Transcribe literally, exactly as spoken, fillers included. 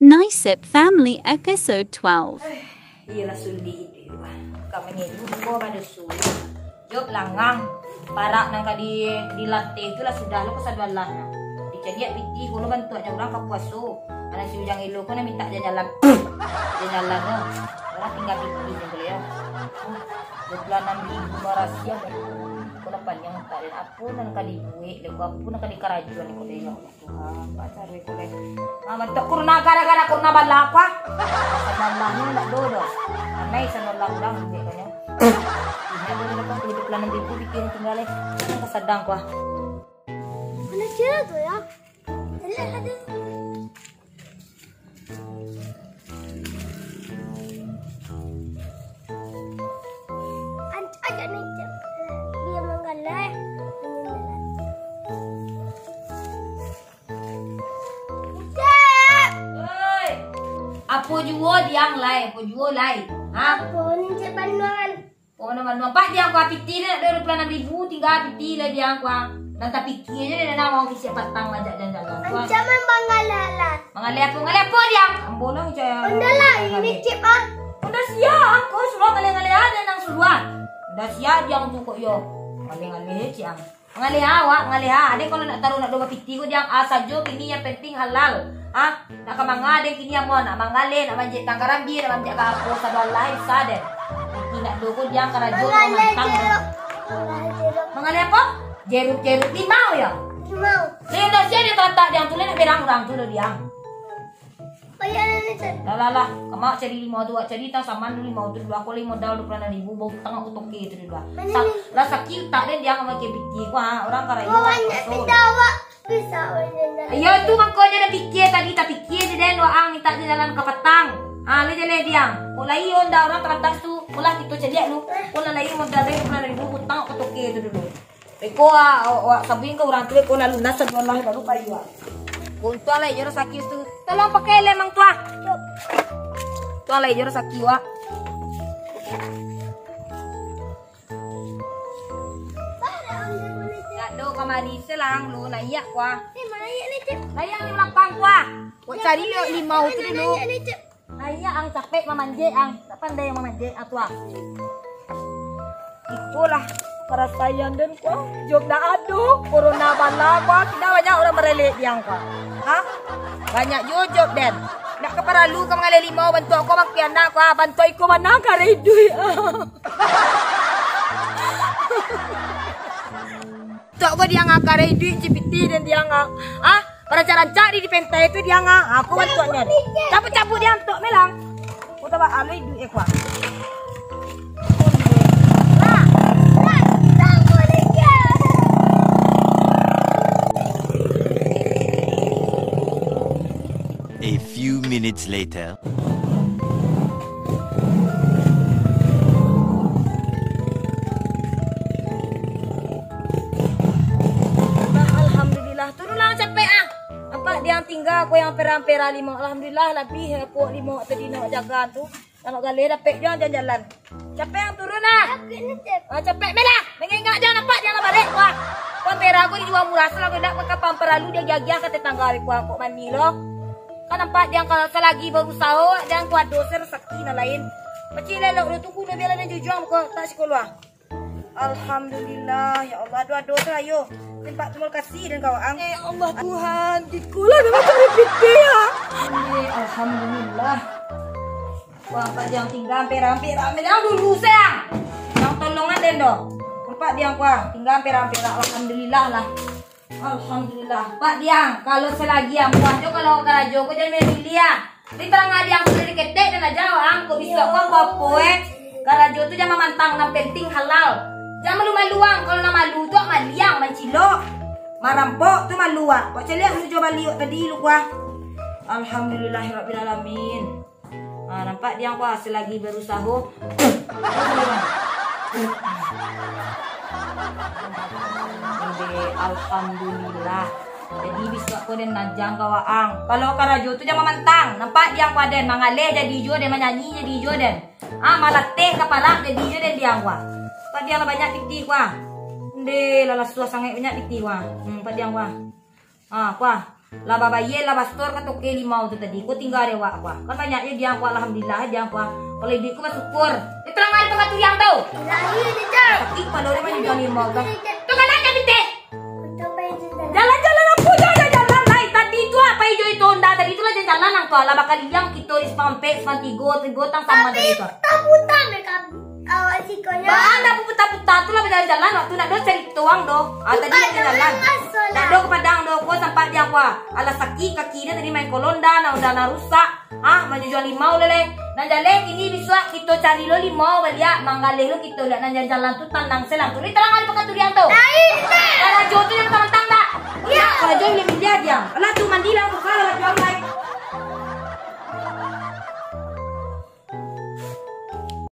Nicep Family episode twelve. Iyolah sulik itu. Ka manyeduh ko badusu. Jok langang. Parak nan ka di, di lanteh tu lah sudah lo kasadoan lah. Dicaliak pitih ko lo bantuaknyo urang ka puaso. Anak si Ujang Elo ko nak mintak jajalan. Jajalan lo. Urang tingga pitih jo ko yo. Dua puluah anam ribu barasiah. Ko lah paniang utak den. Apo nan ka dibuek, leko apo nan ka dikarajoan ko yo. Tuhan, pacar ko leh. Ah, bantuak kurna, gara-gara kurna bala ko ah. Sabalah ni ndak do doh. Anai sabalah urang duit ko nyo. Ini boleh dapat dua puluh anam ribu bikin tinggal leh. Kan kasadang ko ah. Mana cewek tu ya? Lihat ada. Ancak aja nih, Cep. Dia manggalai. Cep! Oi! Apo juo diang lai? Apo juo lai? Ha? Apo ni, Cep, banuangan? Pokoknyo manuang. Pak, diang ko pitih deh, dua puluh anam ribu, tingga pitih lah diang ko. Nan tapikia je deh, nak mau kisiak patang majak jalan-jalan. Ancaman banggalah lah. Mangaleh apo? Mangaleh apo diang? Ambo lah, cak. Onda lah, ini cip ah. Onda siap, angko suruah ngaleh-ngaleh ada nang suruah. Onda siap diang tu kok yo. Ngaleh-ngaleh ciang. Mangaleh awak, mangaleh ah. Adeh kalau nak taruh nak dua pitih ko diang ah sajo kini yang penting halal. Ah, nak ka manga den kini amuah, nak manggaleh, nak manjek tangkarambia, nak manjek ka apo, sadolah bisa den. Tapi nak do ko diang karajo nak mantang. Mangaleh apo? Jeruk-jeruk limau yo? Limau. Lain dah sia dia tatak diang tu, lain nak berang urang tu lo diang. Lah, lah, lah. Kamak cari limau tu, wak cari tang saman dulu limau tu dulu. Aku lagi modal dua puluh anam ribu, bau tangah aku toke tu dulu. Lah sakik tak den diang sama ke piti ku ha, orang karajo. Iyo tu mangkonyo dah pikir tadi, tak pikir je den doang minta je jalan ka patang. Ha, le je le diang. Kok lai onda orang teratas tu, kok lah kito caliak lu. Kok lah lai modal den dua puluh anam ribu, bau tangah aku toke tu dulu. Beko ah, awak, awak sabuin ka urang tu, beko nak lunas sabulan lah, baru payu ah. Untuang lah iyo rasaki tu. Tolong pakai lemang tu ah. Untuang lah iyo rasaki wak. Tak do kamari selang lu naiak kuah. Naiak di belakang kuah. Wak cari limau tu dulu. Ayah ang capek mamanjek ang, tak pandai mamanjek ah tu ah. Itulah parasaian den kuah. Job dak ado, corona bala kuah, tidak banyak orang merelek diang kuah. Ha? Banyak juo job den. Dak ka paralu ka mangaleh limau bantuak ko bang pianak kuah, bantuak iko mana kare iduik. Tok ko diang ah, kare iduik cipiti den diang ah. Ah, rancak-rancak di, di pentai tu diang ah. Aku bantuaknya. Cabut-cabut diang tok melang. Aku tak alui duit eh kuah. A few minutes later. Alhamdulillah, turunlah capek ah. Nampak diang tingga ko yang pera-pera limo. Alhamdulillah, labih ko limo tadi nak jaga tu. Nak galeh dapek diang jalan-jalan. Capek ang turun ah. Aku ni, Cep. Ah, capek meh lah. Mangingak jan nampak jan lah barek. Wah. Kau merah kau dijual murah, selalu dak pakai pamper lalu dia giah-giah ka tetangga di kuah kok mani lo. Kan nampak diang kalau selagi berusaha, diang kuat dosa rezeki nan lain. Pacik lelok dia tunggu dia biar dia jujung kau tak sekolah. Alhamdulillah, ya Allah, doa-doa saya. Tempat terima kasih dan kau ang. Eh Allah Tuhan, dikulah dengan cari fikir ya. Eh, alhamdulillah. Wah, Pak Jang tinggal perak-perak, perak dulu sayang. Yang tolongan den doh. Nampak diang kuah, tinggal perak-perak, alhamdulillah lah. Alhamdulillah. Pak diang, kalau selagi amuah jo kalau karajo ko jan milih-milih ah. Di tarang diang ko dari ketek dan aja ang ko bisa ko apa-apa eh. Karajo tu jan mamantang, nan penting halal. Jan malu-malu ang, kalau nak malu tu maliang, mancilok. Marampok tu malu ah. Kok caliak lu coba liuk tadi lu kuah. Alhamdulillahirabbil alamin. Ah, nampak diang kuah selagi berusaha. Ende, alhamdulillah. Jadi bisuak ko den najang ka waang. Kalau karajo tu jan mamantang. Nampak diang kuah den mangaleh jadi jo den, manyanyi jadi jo den. Ah, malateh ka parak jadi jo den diang kuah. Nampak diang lah banyak pitih kuah. Ende, lah lasuah sangaik banyak pitih kuah. Hmm, nampak diang kuah. Ah, kuah. Lah babayia, lah bastor ka toke limau tu tadi. Ko tingga dek awak ko. Kan banyak jo diang ko, alhamdulillah diang ko. Kalau iduik ko basyukur. Itulah ngai pakaturiang tu. Ilahi, Teacher. Sakik pado dek manjual limau tu. Tu kan ado pitih. Jalan-jalan apo, jalan-jalan lai. Tadi tu apo ijo itu Honda tadi tu lah jalan-jalan nang tu. Lah bakaliliang kito di simpang ampek, simpang tigo, tigo tang sama tadi tu. Tapi putar-putar dek kami. Awak sikonyo. Bah, ndak putar-putar tu lah bajalan-jalan. Waktu ndak do carito wang do. Ah, tadi ndak jalan. Nak do ka Padang do, ko sampai diang ko. Alah sakik kaki dia tadi main kolonda, nah udah nah rusak. Ah, manjujuang limau lele. Nan jaleh kini bisuak kito cari lo limau baliak, manggaleh lo kito liak nan jalan-jalan tu tanang selang tu. Ni talang ari pakaturiang tu. Lain, Mak. Karajo tu yang tantang dak? Iya. Karajo yang miliar diang. Alah tu mandi lah, buka lah baju amai.